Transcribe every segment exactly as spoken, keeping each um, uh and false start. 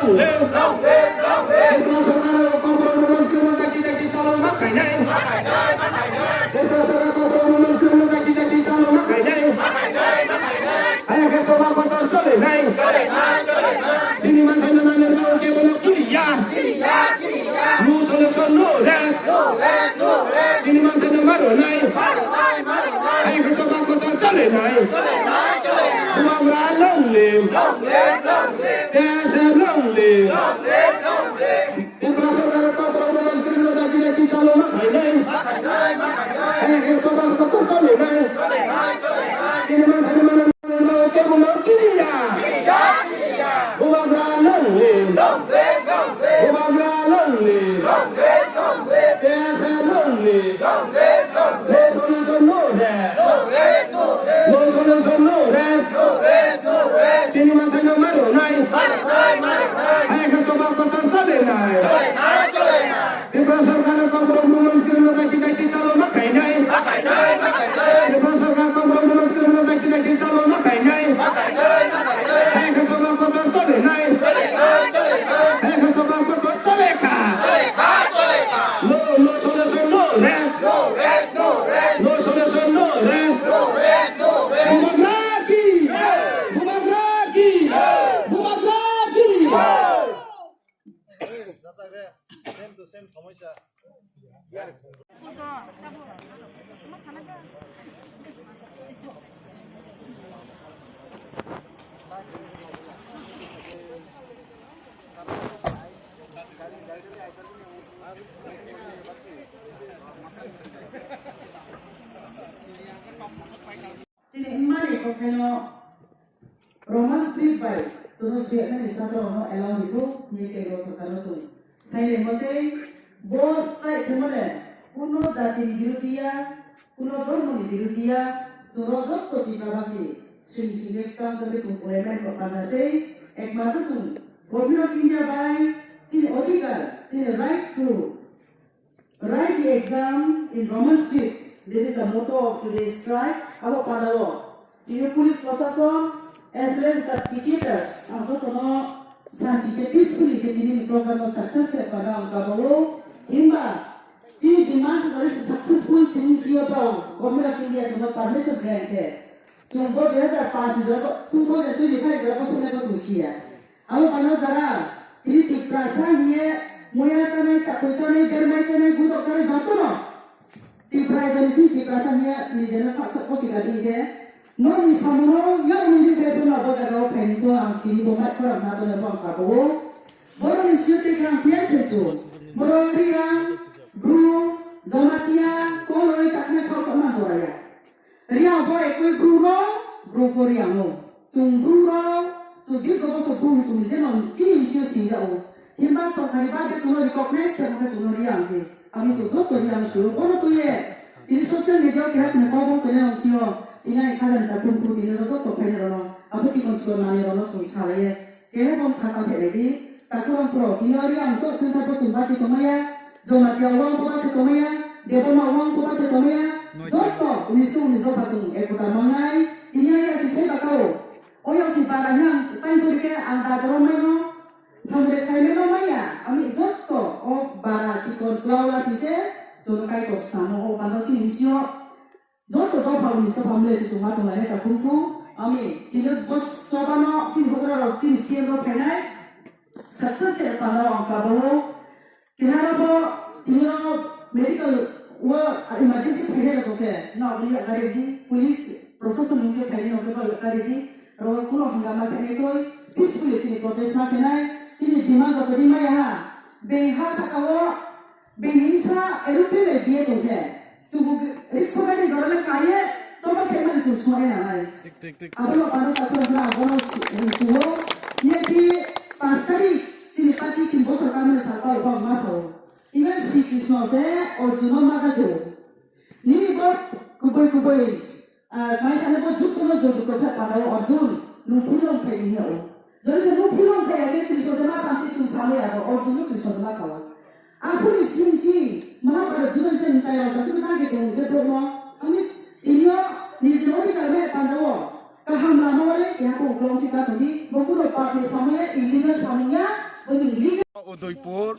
Tripura sarkar kokborok rwmani swrwngno daki daki chalokma khainai. Tripura sarkar kokborok rwmani swrwngno daki daki chalokma khainai. Haya khe choba kotor cholenai. Chini manthai no nani rwmani kebono kiriya. No solution, no rest. Chini manthai no maronai. Haya khe choba kotor cholenai. Bubagra long live. T S F long live. Tripura sarkar kokborok rwmani swrwngno daki daki chalokma khainai. Haya khe choba kotor cholenai. Chini manthai no nani rwmani kebono kiriya. Bubagra long live. Bubagra long live. T S F long live. No solution, no rest. No solution, no rest. Chini manthai no maronai. Haya khe choba kotor cholenai. Tripura sarkar kokborok rwmani swrwngno daki daki chalokma khainai. Tripura sarkar kokborok rwmani swrwngno daki daki chalokma khainai. Haya khe choba kotor cholenai. Haya khe choba kotor cholekha. No, no solution, no rest. No solution, no rest. Bubagra ki! Bubagra ki! Bubagra ki! Same to same সমস্যা। Chini wngmani kokhaino Roman script bai chwngno suyaknani satrokno allow rikuk hwnwi tei rw sakano chwng sai laimo se. Bo strike khaimole kuno jatini birodhi ya, kuno dhormoni birodhi ya, chwngno jotto Tiprabasi sring sringkhe kwchang chongwi tong khlaimani panda se. Ekmatro chwng Government of India bai chini odhikar, chini right to write the exam in Roman script. This is the motto of today's strike. Abo padao tini police prosason as well as the picketers ang jotono santi khe peacefully khe tini program no success khe pada ang kabao. Himba tini demand khe successful tini kiyo tao Government of India jono permission grant khe chwng bo dui hazar paanch ni jora two thousand twenty-five jora bo somai bo tongsiya. Abo pano jara, tini Tiprasa hiye, muya chanai, chakui chanai, dermai chanai, gudok chanai, jotono. Tipra jani tini Tiprasa hiye, nijeno sak sak posi gadi hiye. Nokni samungo, yang nini bebeno abo jaga o phaini to ang tini bo mai khorang na to bo ang kabuo. Boroni siyoti kang pian phetu. Boro Riang, Bru, Jamatia, Koloi, Chakma, Khao, Khao, Manjoraya. Riang bo ekoi Bru rok, Bru bo Riang o. Chwng Bru rok, chwng dirgo bosor Bru chwng je nong chini bisingo singjao. Himba sorkari bade chwngno recognize khe mokhe chwngno Riang se. Ami to joto Riang sio. Bono to ye. Tini social media keha tini kok bong tini nong sio. Tini ai khajani ta kum kum tini rok joto phaini rok no. Abo chikon chikon nani rok no chwng salaye. Keha bong khata phelai di. Takurang pro. Tini Riang to khun ta botong bati tongmaya. Jamatia wang ko bati tongmaya, Debbarma wang ko bati tongmaya, joto unis ko unis dopha tong ekota mangnai, tini ai asi phai bakao. Oya si bara hang, pain sori ke ang da doro maino, samre khai maino maya, ami joto o bara chikon klaula si se, jono kai kok samo o bando chini sio. Joto dopha unis dopha mle se chuma tong lai ta kumku, ami tini bos chobano tini hokra rok tini siem rok phainai, success khe panda ang kabao. Keha bo tini o medical o emergency phainai rok khe no aboni yakarwi di police prosason nungkhe phainai rok khe bo yakarwi di ro kuno hangama khainai koi peacefully tini protest ma khainai tini demand rok di maya ha beng ha saka o. Bini wngsa aeroplane bai biye tongkhe, chubuk riksho gari gorole kaiye choba khe mani chwng swnamwi nangnai. Thik, thik, thik. Abono pano takhuk wngkha, abono chwng, chwngo. Niyakhe panch tarik chini party tin bochor kamani sal pao bang ma sao. Even Sri Krishna se Arjuno ma jago. Nini bo kubui kubui Ah, mai sale bo jukto no jukto khe panda o Arjun, nung philong phai ni hao. Jori se nung philong phai age Krishna se ma tang si chung samai abo Arjun no Krishna se ma sao. Aphuru sing sing, Mahabharata Juno se nung tai rasa sumi tang ke tong ke bro no. Ani tini o niji no ni kalme panda o. Kaham lama wale ya ko uklong si ka tong di, bo kuro pa ni samung ya, illegal samung ya, Udaipur,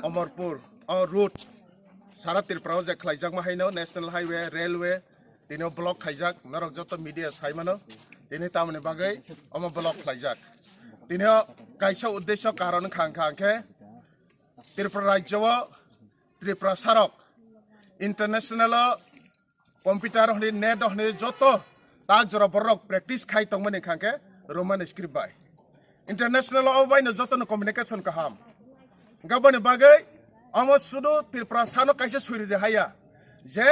Amarpur, o road, sara Tripura o je khlaijakma haino National Highway, Railway, tini o block khaijak, norok joto media sai mano, tini tamoni bagwi omo block khlaijak. Tini o kaisa uddesyo karon wngkha, wngkha hwnkhe Tripura rajyo o Tripura sarok international o computer hwnwi, net hwnwi joto tak jora borok practice khai tongmani hwnkha khe Roman script bai. International o baino jotono communication kaham. Gaboni bagwi omo sudu Tripura sano kaisa suri de haya je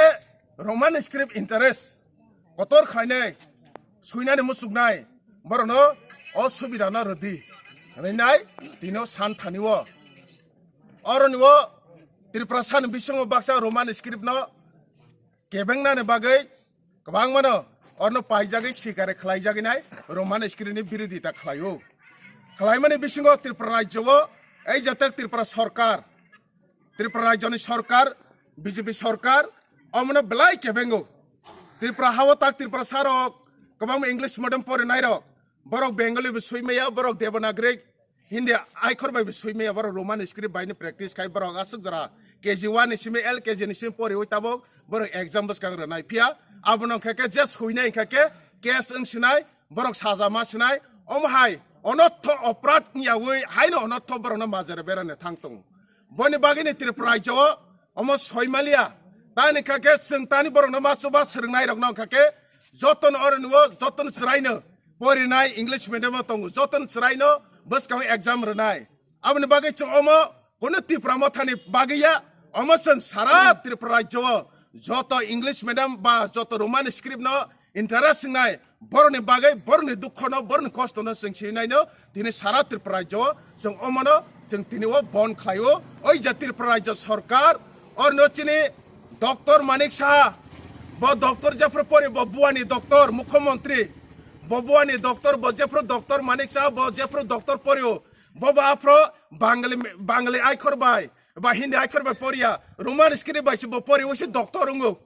Roman script interest kotor khainai suinani muchuknai borokno o subida no rwdi hwnwi nai tino san thani o. Oroni o Tripura sani bisingo baksa Roman script no kebengnani bagwi kwbangmano orno paijagwi sikare khlaijagwi nai Roman script ni birodita khlaio. Khlaimani bisingo Tripura rajyo o ei jatak Tripura sorkar, Tripura rajyoni sorkar, B J P sorkar omono belai kebengo. Tripura hao tak Tripura sarok kwbangma English medium porinairok, borok Bengali bo sui maya, borok Devanagari Hindi aikhor bai bo sui maya, borok Roman script bai ni practice khai, borok aswk jora K G one ni simi L K G ni simi poriwi tabok borok exam bwskang rwnai. Phiya abono hwnkha khe je suinai hwnkha khe case wng sinai, borok saja ma sinai, omo hai onotho oprad wng yawi haino onotho borokno majra berani thang tongo. Boni bagwini Tripura rajyo o omo soimaliya. Tani kha khe chwng tani borokno ma chuba swrwngnairokno wngkha khe jotono oroni o jotono chwraino porinai English medium o tongo, jotono chwraino bwskango exam rwnai. Aboni bagwi chwng omo kuno Tipra mothani bagwi ya, omo chwng sara Tripura rajyo o joto English medium ba joto Roman script no interest wngnai, borokni bagwi, borokni dukhono, borokni kostono chwng sinaino tini sara Tripura rajyo o chwng omono chwng tini o bon khlaio. Oi je Tripura rajyo sorkar, orno chini Doctor Manik Saha, bo doctor jephru pori, bo buani doctor, mukhyamantri, bo buani doctor, bo jephru Doctor Manik Saha, bo jephru doctor porio, bo ba aphro Bangali, Bangali aikhor bai, ba Hindi aikhor bai poriya, Roman script bai se bo pori, o se doctor wngo.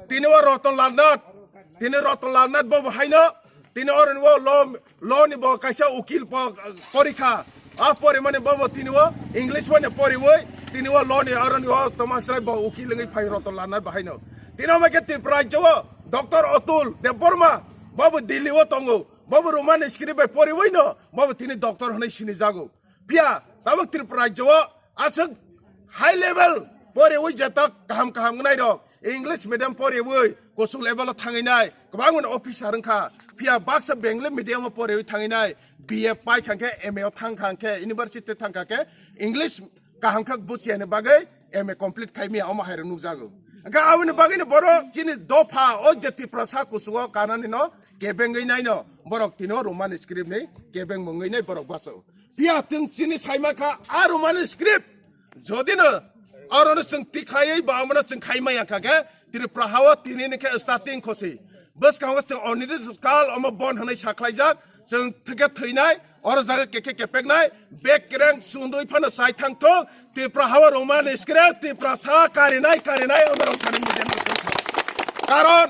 Tini o Ratan Lal Nath, tini Ratan Lal Nath bo bo haino, tini oroni o law, law ni bo kaisa ukil po, porikha. A porimani bo bo tini o English bai no poriwi, tini o law ni oroni o Thomas Rai bo ukil wngwi phai Ratan Lal Nath bo haino. Tini o mai khe Tripura rajyo o Doctor Atul Debbarma bo bo Delhi o tongo, bo bo Roman script bai poriwi no bo bo tini doctor hwnwi sinijago. Phiya tabuk Tripura rajyo o aswk high level poriwi jetok kaham kaham wngnai rok English medium poriwi kuchuk level o thangwi nai kwbangma officer wngkha. Phiya baksa Bengali medium o poriwi thangwi nai B A pai kha khe M A o thang kha khe university thang kha khe English kaham khe buchiyani bagwi M A complete khai maya omo hai rok nukjago. Hwnkhe aboni bagwino borok chini dopha o je Tiprasa kuchuk o kanani no kebengwi nai no borok tino Roman script ni kebeng mungwi nai borok bacho. Phiya chwng chini saima kha a Roman script jodi no aro no chwng tikhlaiwi ba amo no chwng khai maya kha khe Tripura ha o tini ni khe starting khosi. Bwskango chwng oniri kal omo bon hwnwi sakhlaijak, chwng thwkhe thwinai, oro jaga kekhe kepeknai, bek kereng sundui phano chai thang thung, Tripura ha o Roman script, Tiprasa karinai, karinai, omo rok thani mujeng mujeng thang. Karon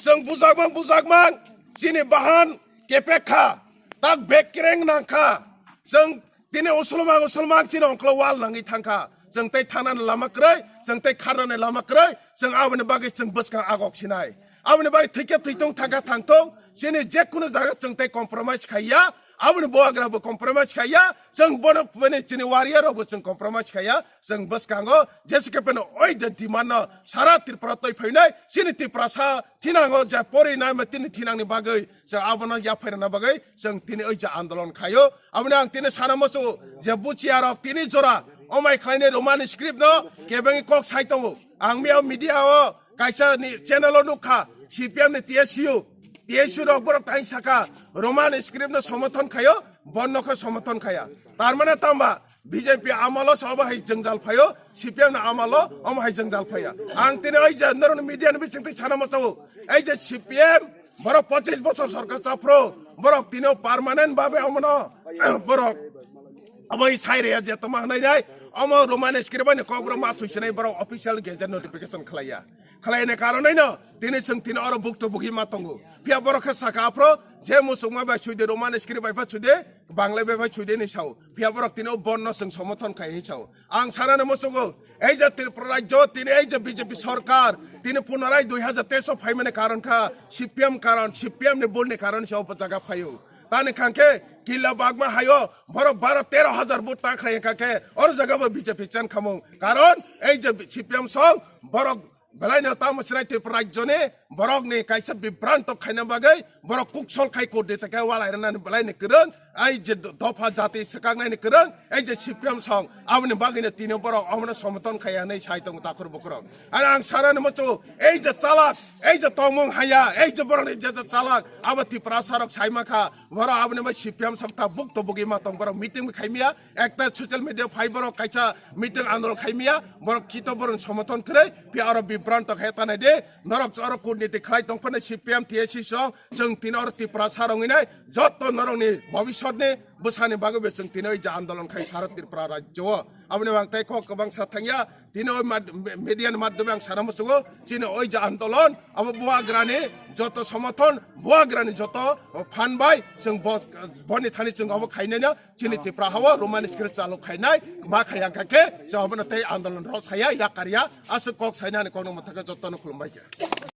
chwng bujakmang, bujakmang, chini bahan kepek kha, tak bek kereng nang kha, chwng tini usulmang usulmang chini ongklo wal nangwi thang kha. Chwng tei thanani lama kwrwi, chwng tei kharnani lama kwrwi, chwng aboni bagwi chwng bwskang agok sinai. Aboni bagwi thwikhe thwitung thangkha thangtung, chini jekunu jaga chwng tei compromise khaiya, aboni buagra bo compromise khaiya, chwng bono bini chini warrior rok bo chwng compromise khaiya, chwng bwskango jesi khe bini oi de demand no sara Tripura toi phainai, chini Tiprasa thinango je pori nai ma tini thinangni bagwi chwng abono yaphairana bagwi chwng tini oi je andolon khaio. Aboni ang tini sana muchungo je buchiya rok tini jora omai khlaini Roman script no kebengwi kok sai tongo. Ang mia media o kaisa ni channel o nukha C P M ni T S U, T S U rok borok tain saka Roman script no somothon khaio, bon no khe somothon khaya. Tar mane tamba B J P amalo se obo hai jwngjal phaio, C P M ni amalo omo hai jwngjal phaiya. Ang tini oi je norokni media ni bising twi sana muchungo, ei je C P M borok pochis bochor sorkar chaphro, borok tini o permanent babe omono borok omo i sai reya je toma hwnai nai, omo Roman script bai ni kok borok ma sui sinai borok official gazette notification khlaiya. khlaini karonai no tini chwng tini oro bukto bugi ma tongo. Phiya borok khe saka aphro je muchungma bai suide, Roman script bai pha suide, Bangla bai pha suide ni sao. Phiya borok tini o bon no chwng somothon khai hin sao. Ang sanani muchungo, ei je Tripura rajyo, tini ei je B J P sorkar, tini punorai dui hajar teis o phaimani karon kha, C P M karon, C P M ni bul ni karon se o jaga phaio. Tani khangkhe kila bagma hayo, borok baro tero hajar vote ta khlai kha khe, or jaga bo B J P chan khamung. Karon ei je C P M song, borok belai no tamo sinai Tripura rajyo ni, borok ni kaisa bibranto khaina bagwi, borok kuksol khai kurde ta khe walai rana ni belai ni kwrwng, ei je do-, dopha jati swkang nai ni kwrwng, ei je C P M song, aboni bagwi no tini borok omono somothon khai hinwi sai tongo takhur bukrok. Ani ang sanani muchungo, ei je chalak, ei je tongmung haya, ei je borok ni je je chalak, abo Tripura sarok sai ma kha, borok aboni bai C P M song ta bukto bugi ma tong, borok meeting bo khai miya, ekta social media phai borok kaisa meeting andolon khai miya, borok kito borok somothon kwrwi, phiya oro bibranto khe tanai de, norok oro kurniti khlai tong phano C P M T S C song, chwng tini oro Tripura sarok hinai, joto norok ni bhabishyot ni bwsani bagwi bo chwng tini oi je andolon khai sara Tripura rajyo o. Aboni ang tei kok kwbang sa thangya, tini oi mad-, me-, media ni madhyome ang sana muchungo, chini oi je andolon, abo buagrani joto somothon, buagrani joto phan bai chwng bo-, boni thani chwng abo khainai no, chini Tripura hao Roman script chalo khainai, ma khaiya kha khe, chwng abono tei andolon rw saya, yakarya, aswk kok sainani kokno mwthangkhe jotono khulumbai khe.